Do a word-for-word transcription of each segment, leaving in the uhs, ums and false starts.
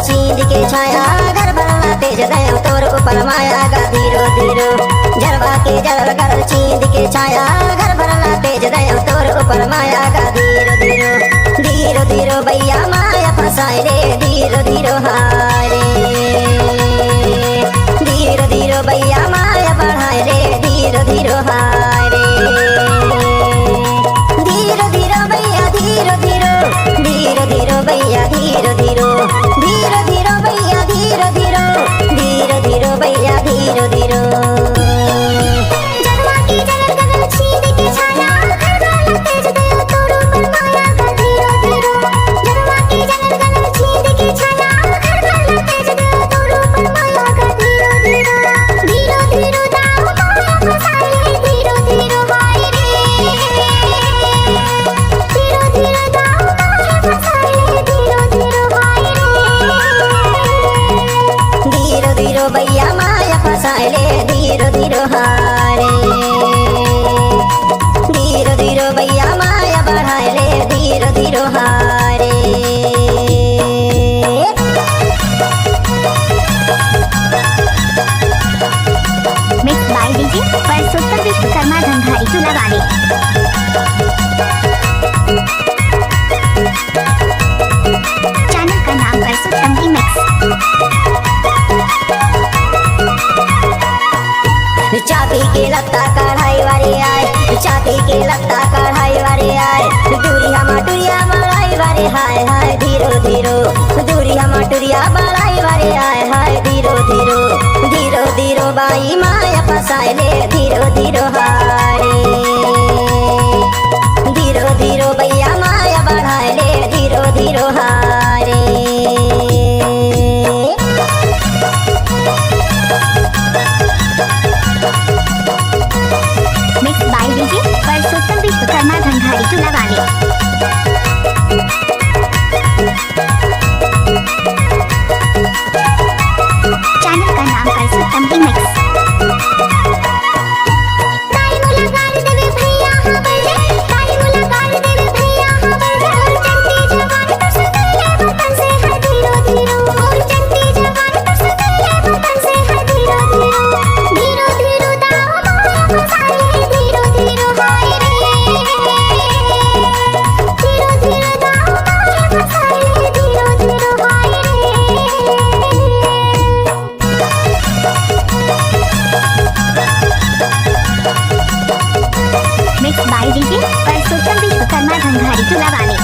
चींद के छाया घर भर ला तेज दयो तोर ऊपर माया गा धीरो धीरो। जरवा के जरवा कर चींद के छाया घर भर ला तेज दयो तोर ऊपर माया गा धीरो धीरो। धीरो धीरो भैया माया फसाए रे धीरो धीरो हाय रे। धीरो धीरो भैया माया बढ़ाए रे धीरो धीरो हाय रे। धीरो धीरो भैया धीरो धीरो। धीरो धीरो भैया धीरो धीरो। धीरो धीरो भैया धीरो धीरो। धीरो धीरो भैया धीरो धीरो। जलवा के जलर गगन छीन के छाया, घर वाला तेज दयो तोर ऊपर माया का धीरो धीरो। जलवा के जलर गगन छीन के छाया, घर वाला तेज दयो तोर ऊपर माया का धीरो धीरो। धीरो धीरो दाव माया फसाए रे धीरो धीरो हाय रे। धीरो धीरो दाव माया फसाए रे धीरो धीरो हाय रे। धीरो धीरो भैया माया फसाए ले धीरो धीरो हाय रे। धीरो धीरो भैया माया बढ़ाए ले धीरो धीरो हाय रे। Mix by D J Parshottam Vishwakarma धंधारी चूलावाले। Channel का नाम परसोत्तम Remix। चांदी के लत्ता कढ़ाई वाले आए, चांदी के लत्ता कढ़ाई वाले आए, दूरिया मटुरिया मड़ाई वाले हाय हाय धीरो धीरो। दूरिया मटुरिया मड़ाई वाले आए हाय धीरो धीरो। धीरो धीरो बाई माया फसाए ले धीरो धीरो हाय रे। धीरो धीरो भैया माया बढ़ाए ले धीरो धीरो हाय रे। Mix by D J Parshottam Vishwakarma धंधारी चूलावाले। Channel का नाम परसोत्तम Remix। ताली मुलाकात देवे भैया हाँ बजे, ताली मुलाकात देवे भैया हाँ बजे, और चलती जवान तो सुधर ले वतन से है धीरो धीरो, और चलती जवान तो सुधर ले वतन से है धीरो धीरो। धीरो धीरो दाव माया फसाए धीरो धीरो हाय रे। धीरो धीरो दाव माया फसाए धीरो धीरो हाय रे। Mix by D J Parshottam Vishwakarma धंधारी चूलावाले।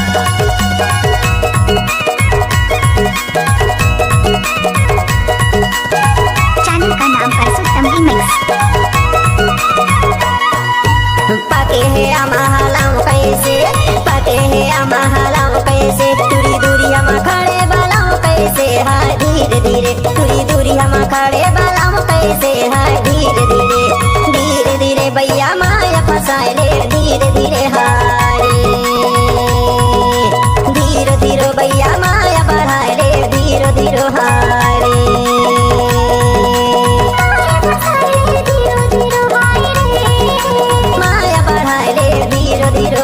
Channel का नाम परसोत्तम Remix। पाके हे आमा हालाम कैसे, पाके हे आमा हालाम कैसे, दूरी दूरी हम खड़े बालाम कैसे, हाय धीरे धीरे, दूरी दूरी हम खड़े बालाम कैसे, हाय धीरे धीरे। धीरे धीरे भैया माया फसाए ले धीरे धीरे हाय रे। धीरे धीरे भैया माया बढ़ाए ले धीरे धीरे हाय रे। माया बढ़ाए ले धीरे धीरे